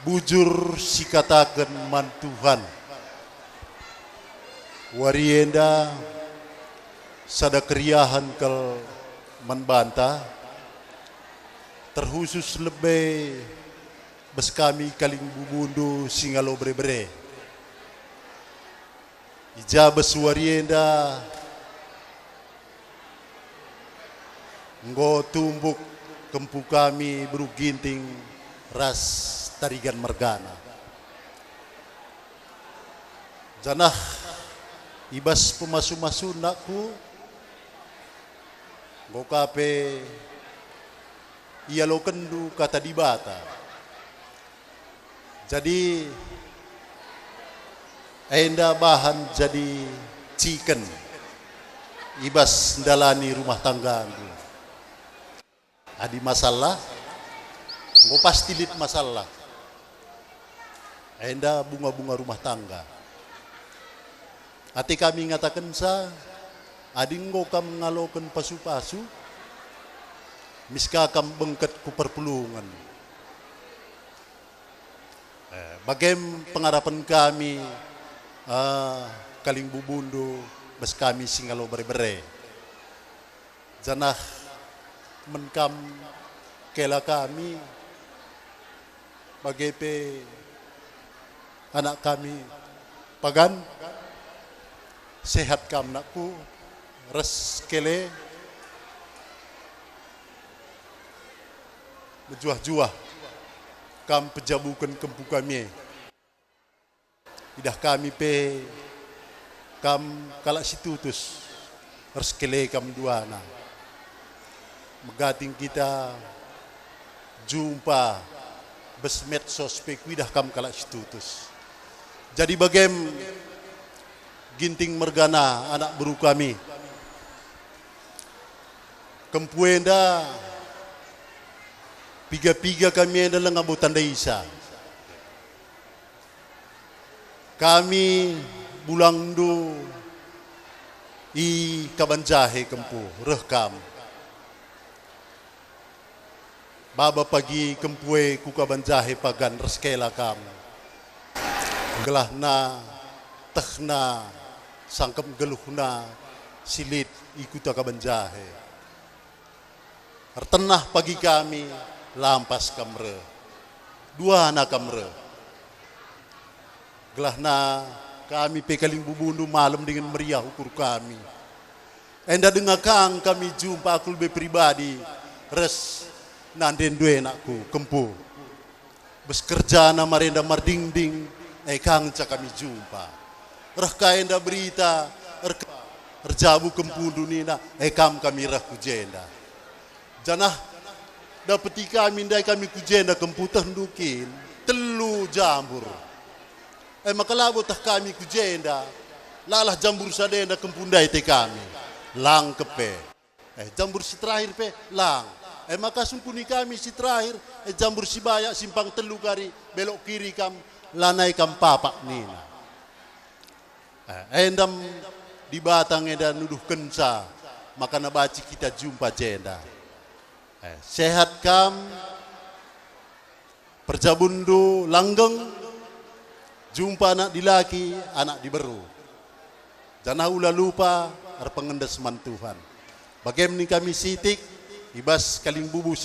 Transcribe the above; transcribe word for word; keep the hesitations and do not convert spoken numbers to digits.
Bujur sikataken man Tuhan. Wari enda sada keriahen kal man banta, terkhusus lebe bas kami kaling bubundu si ngalo bere-bere. I ja bas wari enda enggo tumbuk kempu kami beru Ginting ras Tarigan mergana. Janah i bas pemasu-masu nakku, enggo ka pe ialokenndu kata Dibata. Jadi, enda bahan jadi ciken i bas ndalani rumah tanggandu. Adi masalah, enggo pasti lit masalah. Enda bunga-bunga rumah tangga. Ate kami ngatakenca, adi enggo kam ngaloken pasu-pasu, mis ka kam bengket ku perpulungen. Eh, bagem pengarapen kami, eh, kaling bubundu bas kami si ngalo bere-bere. Janah men kam kela kami, bage pe anak kami pagan, sehat kam nakku, ras kele, mejuah-juah kam pejabuken kempu kami e. Idah kami pe kam kalak si tutus, ersekele kam duana. Megating kita jumpa bas medsos pe kuidah kam kalak si tutus. Jadi bagem Ginting mergana anak beru kami. Kempu enda, piga-piga kami enda langa bo tandaisa. Kami bulangndu i Kaban Jahe kempu, reh kam. Baba pagi kempu e ku Kaban Jahe pagan ras kela kam. Gelahna, tehna, sangkep geluhna si lit i kuta Kaban Jahe. Ertenah pagi kami, lampas kam reh. Duana kam reh. Gelahna kami pe kaling bubundu malem dingen meriah ukur kami. Enda denga kang kami jumpa aku lebe pribadi ras nande ndu enakku kempu. Bas kerjana marenda mardingding, e ka ngenca kami jumpa. Reh ka enda berita, er-, erjabu kempundu nina, e kam kami reh ku jenda. Janah dapeti kami ndai kami ku jenda kempu tehndu kin, telu jambur. E maka labo teh kami ku jenda, lalah jambur sada enda kempu ndai te kami. Lang kepe. Eh, jambur si terakhir pe lang. Eh, maka sungkuni kami si terakhir, eh, jambur si bayak simpang telu kari, belok kiri kam, lanai kam papak nina. Eh, endam Dibata ngenda nuduhkenca, maka nabanci kita jumpa jenda. Eh, sehat kam, perjabunndu langgeng, jumpa anak dilaki, anak diberu. Janah ula lupa erpengendes man Tuhan. Bagem ning kami sitik, i bas kalimbubu si